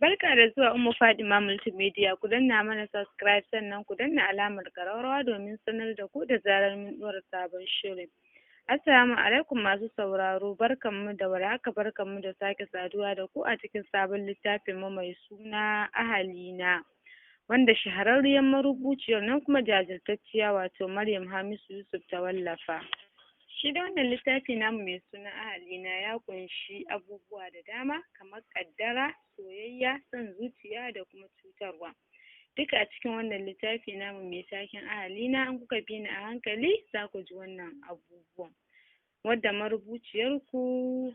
Barka da zuwa Ummu Fadima Multimedia. Ku danna mana subscribe, sannan ku danna alamar ƙararrawa domin sanar da ku da zarar mun ɗora sabon shiri. Assalamu alaikum masu sauraro, barkanmu da warhaka, barkanmu da sake saduwa da ku a cikin sabon littafin mu mai suna Ahalina, wanda shahararriyar marubuciyar nan kuma jajirtacciya, wato Maryam Hamisu Yusuf, ta wallafa. Shi dai wannan littafi namu mai suna Ahalina ya ƙunshi abubuwa da dama kamar ƙaddara, soyayya, son zuciya da kuma cutarwa. Duka a cikin wannan littafi namu mai taken Ahalina. In kuka bi ni a hankali zaku ji wannan abubuwan, wadda marubuciyar ku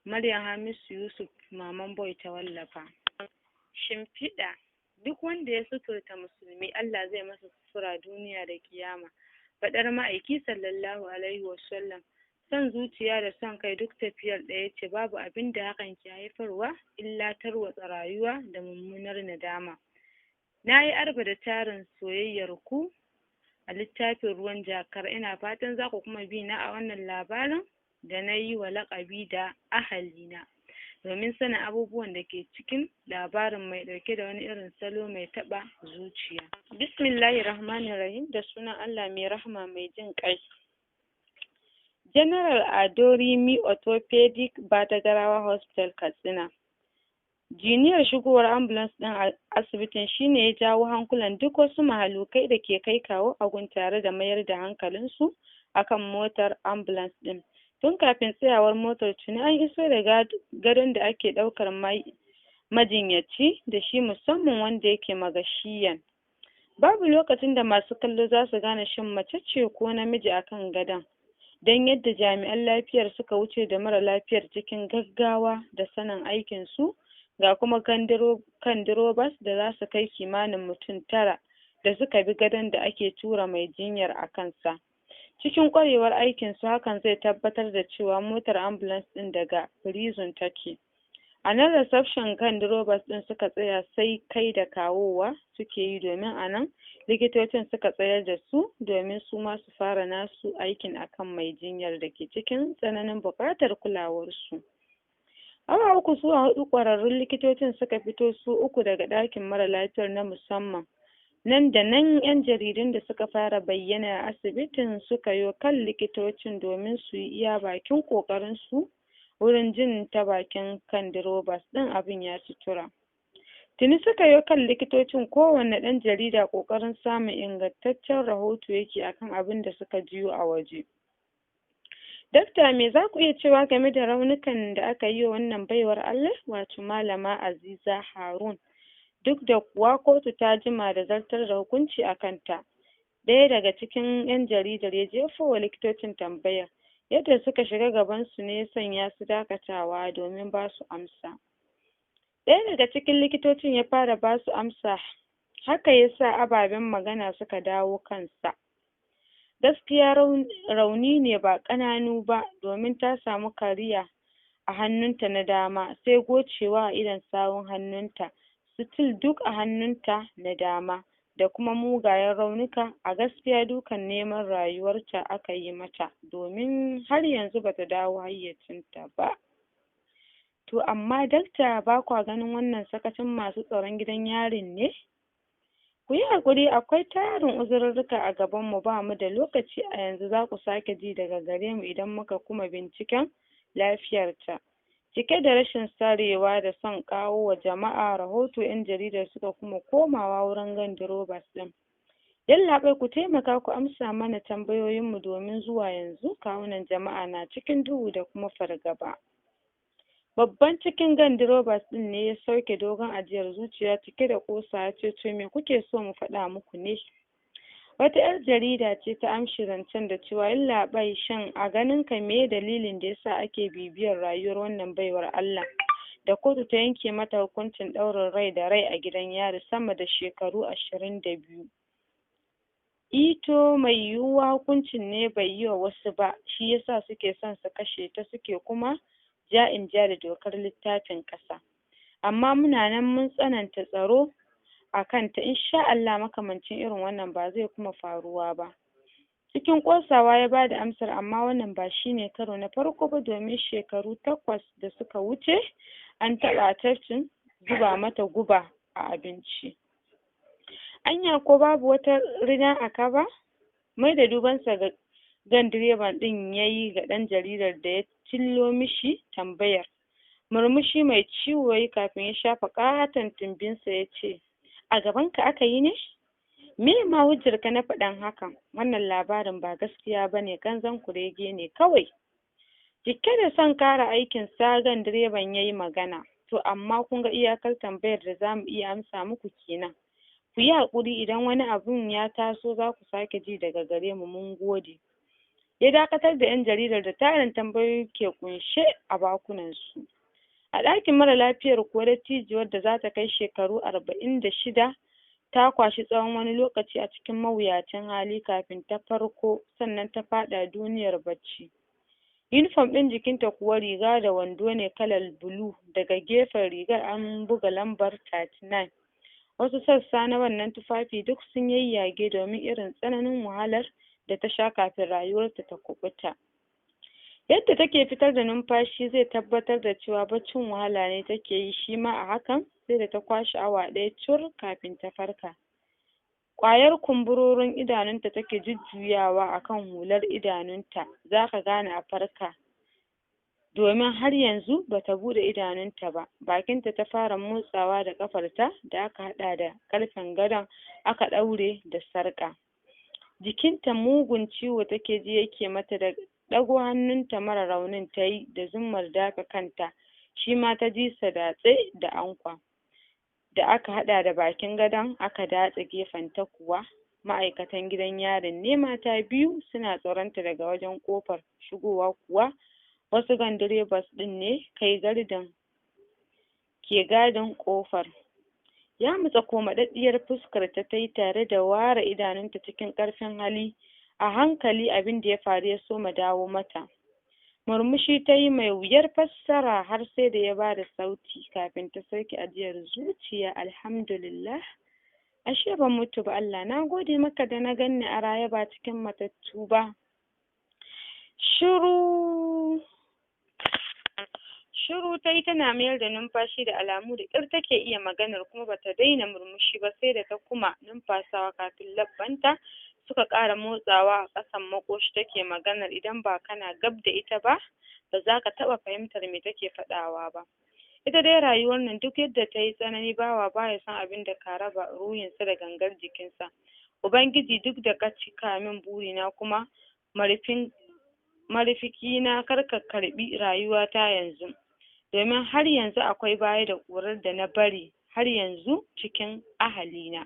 Maryam Hamisu Yusuf, Maman Boy, ta wallafa. Shimfiɗa: duk wanda ya suturta musulmi, Allah zai masa sutura duniya da ƙiyama, faɗar ma'aiki sallallahu alaihi wasallam. Son zuciya da son kai duk tafiyar ɗaya ce, babu abinda hakan ke haifarwa illa tarwatsa rayuwa da mummunar nadama. Nayi arba da tarin soyayyar ku a littafin Ruwan Jakar. Ina fatan zaku kuma bi na a wannan labarin da nayi wa laƙabi da Ahalina, domin sanin abubuwan da ke cikin labarin mai ɗauke da wani irin salo mai taɓa zuciya. Bismillahir rahmanir rahim. Da sunan Allah mai rahama mai jin ƙai. General Ado Rimi Orthopedic Batagarawa Hospital, Katsina. Jiniyar shigowar ambulance ɗin asibitin shine ya jawo hankulan duk wasu mahalukai da ke kai kawo a gun, tare da mayar da hankalin su akan motar ambulance ɗin. Tun kafin tsayawar motar, tuni an iso da gadon da ake ɗaukar majinyaci da shi, musamman wanda yake magashiyan. Babu lokacin da masu kallo zasu gane shin mace ce ko namiji akan gadon, don yadda jami'an lafiyar suka wuce da mara lafiyar cikin gaggawa da sanin aikin su. Ga kuma kan dirobas da zasu kai kimanin mutum 9 da suka bi gadon da ake tura mai jinyar a kansa cikin ƙwarewar aikin su. Hakan zai tabbatar da cewa motar ambulance ɗin daga prison take. A nan reception gandirobas ɗin suka tsaya, sai kai da kawowa suke yi, domin a nan likitocin suka tsayar da su domin su ma su fara nasu aikin akan mai jinyar da ke cikin tsananin buƙatar kulawar su. Awa 3 zuwa 4 ƙwararrun likitocin suka fito su uku daga ɗakin mara lafiyar na musamman. Nan da nan ƴan jaridun da suka fara bayyana a asibitin suka yo kan likitocin domin su yi iya bakin ƙoƙarin su wurin jin ta bakin gandirobas ɗin. Abin ya ci tura. Tuni suka yo kan likitocin, kowanne ɗan jarida ƙoƙarin samun ingantaccen rahoto yake akan abinda suka jiyo a waje. Dakta, me zaku iya cewa game da raunukan da aka yi wa wannan baiwar Allah, wato Malama Aziza Harun, duk da kuwa kotu ta jima da zartar da hukunci a kanta? Ɗaya daga cikin ƴan jaridar ya jefo wa likitocin tambayar. Yadda suka shiga gaban su ne ya sanya su dakatawa domin basu amsa. Ɗaya daga cikin likitocin ya fara basu amsa, haka yasa ababen magana suka dawo kansa. Gaskiya rauni ne ba ƙananu ba, domin ta samu kariya a hannunta na dama, sai gocewa a idon sawun hannunta, still duk a hannunta na dama, da kuma mugayen raunuka. A gaskiya dukan neman rayuwarta aka yi mata, domin har yanzu bata dawo hayyacinta ba. To amma dakta, bakwa ganin wannan sakacin masu tsaron gidan yarin ne? Kuyi haƙuri, akwai tarin uzururruka a gaban mu, bamu da lokaci a yanzu. Zaku sake ji daga gare mu idan muka kuma binciken lafiyarta. Cike da rashin sarewa da son kawo wa jama'a rahoto, ƴan jaridar suka kuma komawa wurin gandirobas ɗin. Yallaɓai, ku taimaka ku amsa mana tambayoyin mu, domin zuwa yanzu kawunan jama'a na cikin duhu da kuma fargaba. Babban cikin gandirobas ɗin ne ya sauke dogon ajiyar zuciya cike da ƙosawa, yace, to me kuke so mu faɗa muku ne? Wata ƴar jarida ce ta amshe zancen da cewa, yallaɓai, shin a ganin ka meye dalilin da yasa ake bibiyar rayuwar wannan baiwar Allah da kotu ta yanke mata hukuncin ɗaurin rai da rai a gidan yari sama da shekaru 22? I to, mai yiwuwa hukuncin ne bai yi wa wasu ba, shi yasa suke son su kashe ta, suke kuma ja-in-ja da dokar littafin ƙasa. Amma muna nan mun tsananta tsaro a kanta, insha Allah makamancin irin wannan ba zai kuma faruwa ba. Cikin ƙosawa ya bada amsar, amma wannan ba shine karo na farko ba, domin shekaru 8 da suka wuce an taɓa attempting zuba mata guba a abinci. Anya ko babu wata rina a kaba? Maida duban sa ga gandireban ɗin yayi ga ɗan jaridar da ya cillo mishi tambayar. Murmushi mai ciwo yayi kafin ya shafa ƙaton tumbin sa yace, a gaban ka aka yi ne? Meye ma hujjar ka na faɗan hakan? Wannan labarin ba gaskiya bane, ƙanzon kurege ne kawai. Cike da son kare aikin sa, gandireban yayi magana. To amma kun ga iyakar tambayar da zamu iya amsa muku kenan. Kuyi haƙuri, idan wani abun ya taso zaku sake ji daga gare mu. Mun gode. Ya dakatar da ƴan jaridar da tarin tambayoyi ke ƙunshe a bakunan su. A ɗakin mara lafiyar kuwa, dattijuwar da zata kai shekaru 46 ta kwashi tsawon wani lokaci a cikin mawuyacin hali kafin ta farko, sannan ta faɗa duniyar bacci. Uniform ɗin jikinta kuwa riga da wando ne kalar blue, daga gefen rigar an buga lambar 39. Wasu sassa na wannan tufafi duk sun yayyage domin irin tsananin wahalar da ta sha kafin rayuwarta ta kuɓuta. Yadda take fitar da numfashi zai tabbatar da cewa baccin wahala ne take yi, shima a hakan sai da ta kwashe awa ɗaya cur kafin ta farka. Ƙwayar kumburorin idanunta take jujjuyawa akan hular idanunta, zaka gane a farka domin har yanzu bata buɗe idanunta ba. Bakinta ta fara motsawa da ƙafarta da aka haɗa da ƙarfen gadon aka ɗaure da sarƙa. Jikinta mugun ciwo take ji yake mata. Da ɗago hannunta mara raunin tayi da zummar dafe kanta, shima ta ji sa datse da ankwa da aka haɗa da bakin gadon aka datse. Gefen ta kuwa ma'aikatan gidan yarin ne mata biyu suna tsaron ta daga wajen ƙofar shigowa kuwa wasu gandirebas ɗin ne kai gardin ke gadin ƙofar. Yamutsa komaɗaɗɗiyar fuskar ta tayi tare da ware idanunta cikin ƙarfin hali. A hankali abinda ya faru ya soma dawo mata. Murmushi tayi mai wuyar fassara har sai da ya bada sauti kafin ta sauke ajiyar zuciya. Alhamdulillah, ashe ban mutu ba. Allah na gode maka da na ganni a raye ba cikin matattu ba. Shiru shiru tayi tana mayar da numfashi, da alamu da ƙyar take iya maganar, kuma bata daina murmushi ba sai da ta kuma numfasawa kafin leɓɓanta suka ƙara motsawa. A ƙasan maƙoshi take maganar, idan ba kana gab da ita ba, ba zaka taɓa fahimtar me take faɗawa ba. Ita dai rayuwar nan, duk yadda tayi tsanani, bawa baya son abinda ka raba ruhinsa da gangar jikinsa. Ubangiji, duk da ka cika min burina kuma marifin marifikina, kar ka karɓi rayuwata yanzu, domin har yanzu akwai baya da ƙurar da na bari har yanzu cikin ahalina.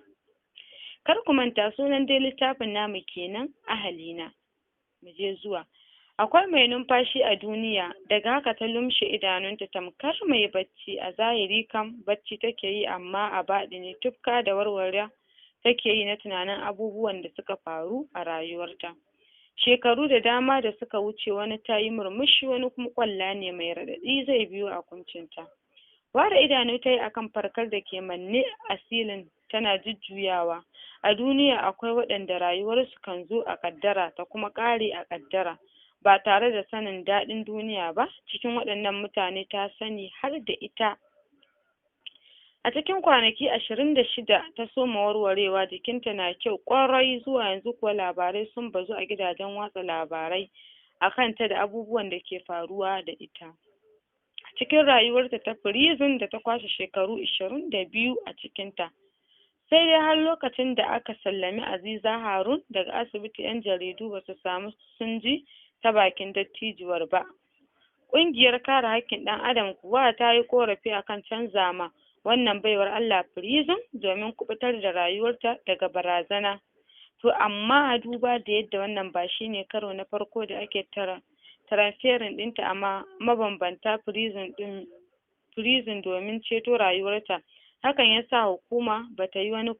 Kar ku manta, sunan dai littafin namu kenan, Ahalina. Muje zuwa. Akwai mai numfashi a duniya. Daga haka ta lumshe idanunta tamkar mai bacci. A zahiri kam bacci take yi, amma a baɗini tufka da warware take yi na tunanin abubuwan da suka faru a rayuwarta shekaru da dama da suka wuce. Wani tayi murmushi, wani kuma ƙwalla ne mai raɗaɗi zai biyo a kuncinta. Ware idanu tayi akan farkar da ke manne a silin tana jujjuyawa. A duniya akwai waɗanda rayuwarsu kan zo a ƙaddara ta kuma ƙare a ƙaddara, ba tare da sanin daɗin duniya ba. Cikin waɗannan mutane ta sani har da ita. A cikin kwanaki 26 ta soma warwarewa, jikinta na kyau ƙwarai. Zuwa yanzu kuwa labarai sun bazu a gidajen watsa labarai akan ta da abubuwan da ke faruwa da ita cikin rayuwarta ta prison da ta kwashe shekaru 22 a cikinta. Sai dai har lokacin da aka sallami Aziza Harun daga asibiti, ƴan jaridu basu samu sun ji ta bakin dattijuwar ba. Ƙungiyar kare haƙƙin ɗan adam kuwa tayi ƙorafi akan canza ma wannan baiwar Allah prison domin kuɓutar da rayuwarta daga barazana. To amma duba da yadda wannan ba shine karo na farko da ake tara transferring ɗinta a mabambanta prison ɗin prison domin ceto rayuwarta, hakan yasa hukuma bata yi wani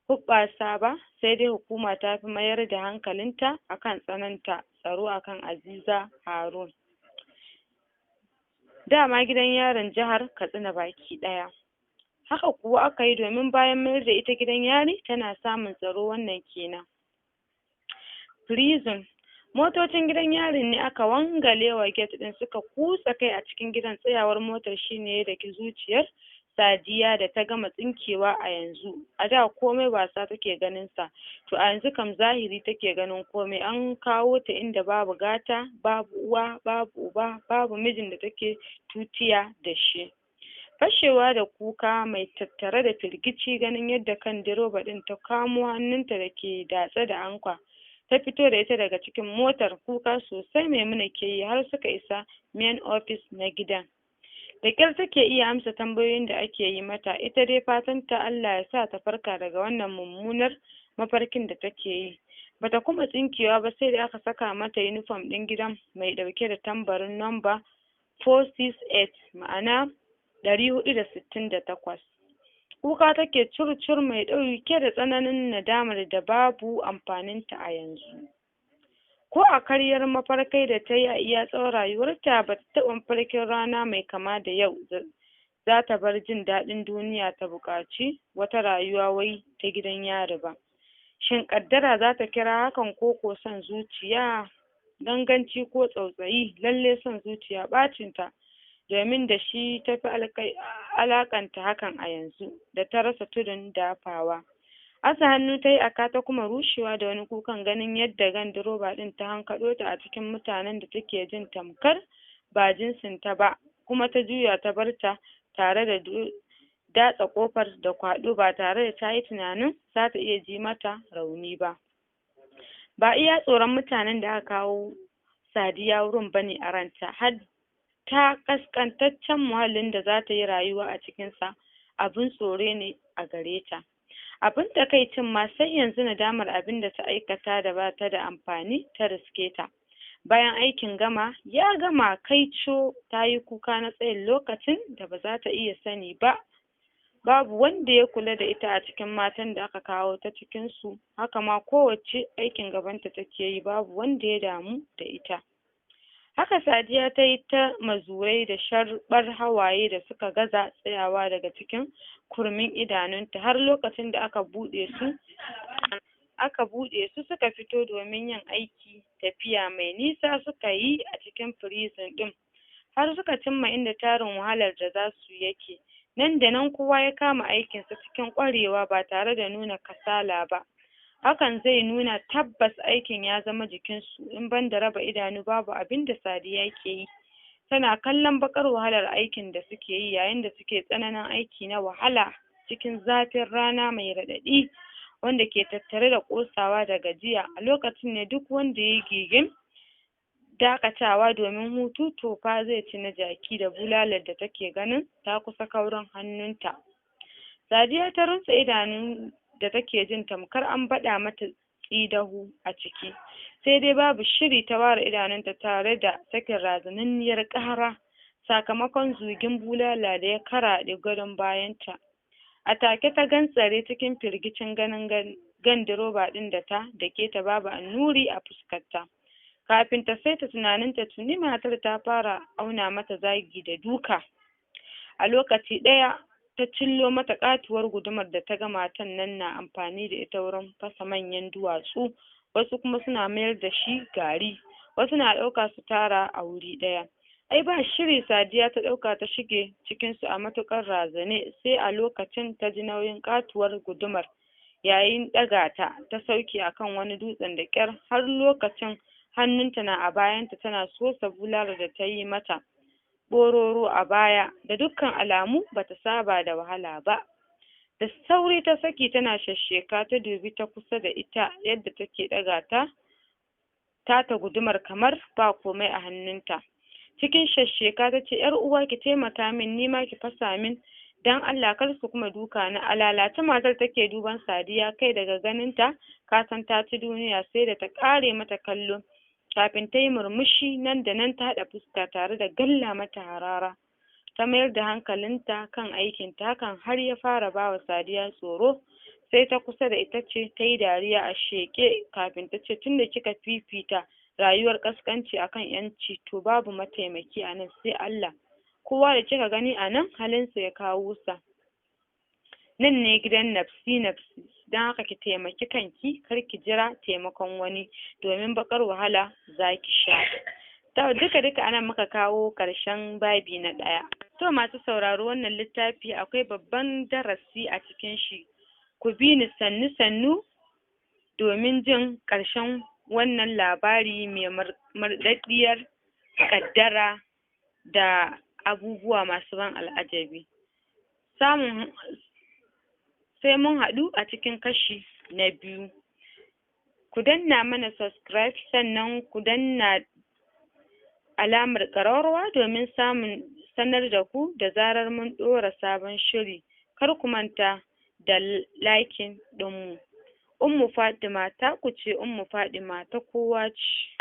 huɓɓasa ba. Sai dai hukuma ta fi mayar da hankalinta akan tsananta tsaro akan Aziza Harun dama gidan yarin jihar Katsina baki ɗaya. Haka kuwa aka yi, domin bayan mayar da ita gidan yari tana samun tsaro. Wannan kenan. Prison. Motocin gidan yarin ne aka wangale wa gate ɗin suka kutsa kai a cikin gidan. Tsayawar motar shine ya daki zuciyar Sadiya da ta gama tsinkewa a yanzu. A da komai wasa take ganin sa, to a yanzu kam zahiri take ganin komai. An kawo ta inda babu gata, babu uwa, babu uba, babu mijin da take tutiya da shi. Fashewa da kuka mai tattare da firgici ganin yadda kan direba ɗin ta kamo hannunta da ke datse da ankwa, ta fito da ita daga cikin motar. Kuka sosai Maimuna ke yi har suka isa main office na gidan. Da ƙyar take iya amsa tambayoyin da ake yi mata. Ita dai fatan ta Allah ya sa ta farka daga wannan mummunar mafarkin da take yi. Bata kuma tsinkewa ba sai da aka saka mata uniform ɗin gidan mai ɗauke da tambarin number 468, ma'ana 468. Kuka take cur-cur mai ɗauke da tsananin nadamar da babu amfanin ta a yanzu. Ko a karyar mafarkai da tayi a iya tsawon rayuwarta, bata taɓa mafarkin rana mai kama da yau zata bar jin daɗin duniya ta buƙaci wata rayuwa wai ta gidan yari ba. Shin ƙaddara zata kira hakan, ko ko son zuciya, ganganci ko tsautsayi? Lallai son zuciya ɓacin ta, domin da shi tafi alaƙanta hakan a yanzu da ta rasa tudun dafawa. Aza hannu tayi a ka, ta kuma rushewa da wani kukan ganin yadda gandiroba ɗin ta hankaɗo ta a cikin mutanen da take jin tamkar ba jinsin ta ba, kuma ta juya ta barta tare da datsa ƙofar da kwaɗo ba tare da tayi tunanin zata iya ji mata rauni ba. Ba iya tsoron mutanen da aka kawo Sadiya wurin bane a ranta, har ta ƙasƙantaccen muhallin da zata yi rayuwa a cikin sa abun tsoro ne a gare ta. Abin takaicin ma, sai yanzu nadamar abinda ta aikata da bata da amfani ta riske ta. Bayan aikin gama ya gama, kaico, tayi kuka na tsayin lokacin da baza ta iya sani ba. Babu wanda ya kula da ita a cikin matan da aka kawo ta cikin su. Haka ma kowacce aikin gabanta take yi, babu wanda ya damu da ita. Haka Sadiya tayi ta mazurai da sharɓar hawaye da suka gaza tsayawa daga cikin kurmin idanunta, har lokacin da aka buɗe su suka fito domin yin aiki. Tafiya mai nisa suka yi a cikin prison ɗin har suka cimma inda tarin wahalar da zasu yake. Nan da nan kowa ya kama aikin sa cikin ƙwarewa ba tare da nuna kasala ba. Hakan zai nuna tabbas aikin ya zama jikin su. In banda raba idanu, babu abinda Sadiya ke yi, tana kallon baƙar wahalar aikin da suke yi yayin da suke tsananin aiki na wahala cikin zafin rana mai raɗaɗi wanda ke tattare da ƙosawa da gajiya. A lokacin ne duk wanda yayi gigin dakatawa domin hutu, to fa zai ci na jaki da bulalar da take ganin ta kusa kaurin hannunta. Sadiya ta runtse idanu da take jin tamkar an baɗa mata tsidahu a ciki. Sai dai babu shiri ta ware idanunta tare da sakin razananniyar ƙara sakamakon zugin bulala da ya karaɗe gadon bayanta. A take ta gantsare cikin firgicin ganin gandiroba ɗin da ta dake ta babu annuri a fuskarta. Kafin ta saita tunaninta, tuni matar ta fara auna mata zagi da duka. A lokaci ɗaya ta cillo mata ƙatuwar gudumar da ta ga matan nan na amfani da ita wurin fasa manyan duwatsu, wasu kuma suna mayar da shi gari, wasu na ɗauka su tara a wuri ɗaya. Ai ba shiri Sadiya ta ɗauka ta shige cikin su a matuƙar razane. Sai a lokacin ta ji nauyin ƙatuwar gudumar yayin ɗaga ta, ta sauke akan wani dutsen da ƙyar. Har lokacin hannunta na a bayanta tana sosa bulalar da tayi mata ɓororo a baya. Da dukkan alamu bata saba da wahala ba. Da sauri ta saki tana shashsheka. Ta dubi ta kusa da ita yadda take ɗaga ta tata gudumar kamar ba komai a hannunta. Cikin shashsheka tace, "Yar uwa, ki taimaka min nima ki fasa min, dan Allah kar su kuma duka na." A lalace matar take duban Sadiya. Kai, daga ganin ta kasan ta ci duniya. Sai da ta ƙare mata kallo kafin tayi murmushi. Nan da nan ta haɗa fuska tare da galla mata harara, ta mayar da hankalinta kan aikinta. Hakan har ya fara bawa Sadiya tsoro. Sai ta kusa da ita ce tayi dariya a sheƙe kafin tace, "Tunda kika fifita rayuwar ƙasƙanci akan ƴanci, to babu mataimaki a nan sai Allah. Kowa da kika gani a nan, halinsa ya kawo sa. Nan ne gidan nafsi nafsi, don haka ki taimaki kanki, kar ki jira taimakon wani, domin baƙar wahala zaki sha." To, duka duka anan muka kawo ƙarshen babi na ɗaya. To masu sauraro, wannan littafi akwai babban darasi a cikin shi. Ku bi ni sannu sannu domin jin ƙarshen wannan labari mai murɗaɗɗiyar ƙaddara da abubuwa masu ban al'ajabi. Samun sai mun haɗu a cikin kashi na biyu. Ku danna mana subscribe, sannan ku danna alamar ƙararrawa domin samun sanar da ku da zarar mun ɗora sabon shiri. Kar ku manta da liking ɗin mu. Ummu Fatima taku ce, Ummu Fatima ta kowa ce.